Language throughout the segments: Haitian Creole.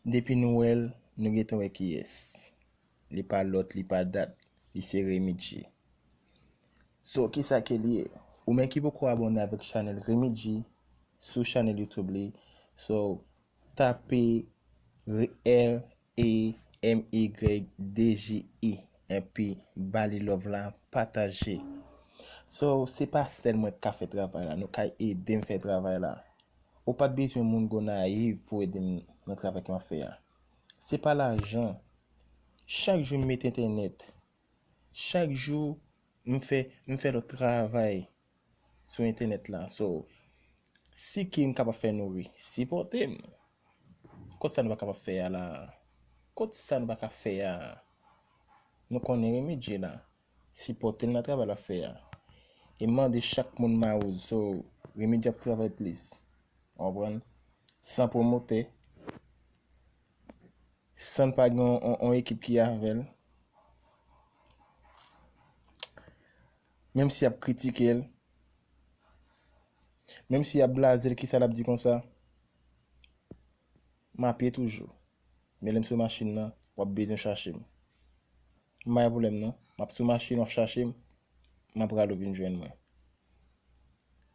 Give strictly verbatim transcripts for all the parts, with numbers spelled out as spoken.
Depi nou wè l, nou gentan wè kiyès. Li pa lòt, li pa dat, li se Remy J. So, kisa ke li ye? Ou menm ki poko abòne avèk chanèl Remy J sou chanèl YouTube li, so, tape R E M Y D J I, epi ba li love la, pataje. So, se pa sèl mwen k ka fè travay la, nou ka ede m fè travay la. Ou pa t bezwen moun Gonayiv pou ede m nan travay ke m ap fè a. Se pa lajan. Chak jou m mete entènèt. Chak jou m fè, m fè lòt travay sou entènèt la. So, si ke m kapab fè nou ri, sipòte m. Kot sa nou pa kapab fè a la? Kot sa nou pa ka fè a? Nou konnen Remy J la. Sipòte l nan travay l ap fè a. E mande chak moun mawouz. So, Remy J ap travay plis. Ou konprann? San pwomotè, san l pa gen yon, yon, yon ekip ki avè l. Menm si y ap kritike l, menm si y ap blaze l, kisa l ap di konsa? M a pye toujou. Men lè m sou machin nan, w ap bezwen chache m. M pa gen pwoblèm non. M ap sou machin, w ap chache m, m ap rale w vin jwenn mwen.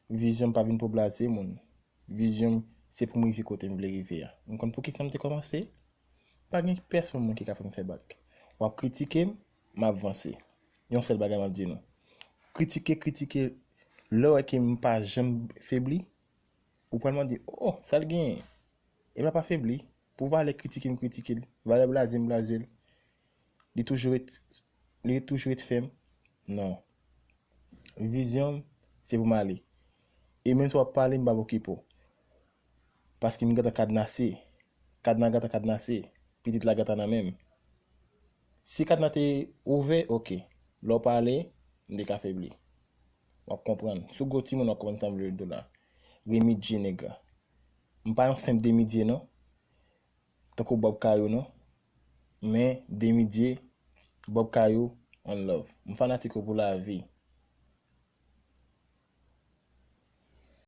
Vizyon m pa vin pou blaze moun. Vizyon m se pou m rive kote m vle rive a. M konn poukisa m te kòmanse. Pa gen pèsonn moun ki ka fè m fè bak. W ap kritike m, m ap vanse. Yon sèl bagay m ap di nou. Kritike, kritike, lè w wè ke m pa janm febli, ou pral mande, oh, sa l genyen? Epa pa febli. Pou valè kritike m kritike l, valè blaze m blaze l. Li toujou ret, li toujou ret fèm. Non. Vizyon m, se pou m ale. E menm si w ap pale, m p ap okipe w. Paske m gentan kadnase. Kadna gentan kadnase. Pitit la gentan nan men m. Si kadna te ouvè, oke. Lè w pale, m te ka febli. W ap konprann. Si w gwo timoun, w ap konprann sa m vle di w la. Remy J nèg la. M pa yon senp Demi Dye non. Tankou Bob Kayou non. Men Demi Dye, Bob Kayou, one love. M fanatik ou pou lavi.